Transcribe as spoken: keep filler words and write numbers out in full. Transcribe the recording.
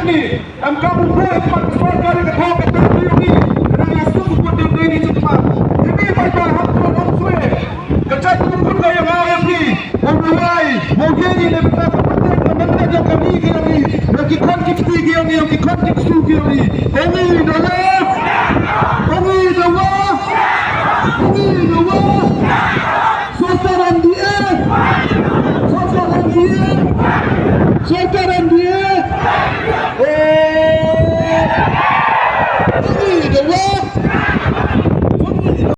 Em kam u buh em pat ka sorkar ka thaw ka tang ka ïoh ni. Ka dang ïa suk u buh dei ni suk ma. Ini bai bai hap tu hap swe. Ka jait u buh ka ïa nga ïa ni. Mo bai mo ye ni ne bita ka paten ka manda jong ka ni ka ïa ni. Ïa ki khon ki kti ka ïa ni, ïa ki khon ki kti ka ïa ni. Ongi da wa. Ongi da wa. Ongi da wa. Sorkar M D A. Sorkar M D A. Sorkar M D A. Oh. Ongi da wa.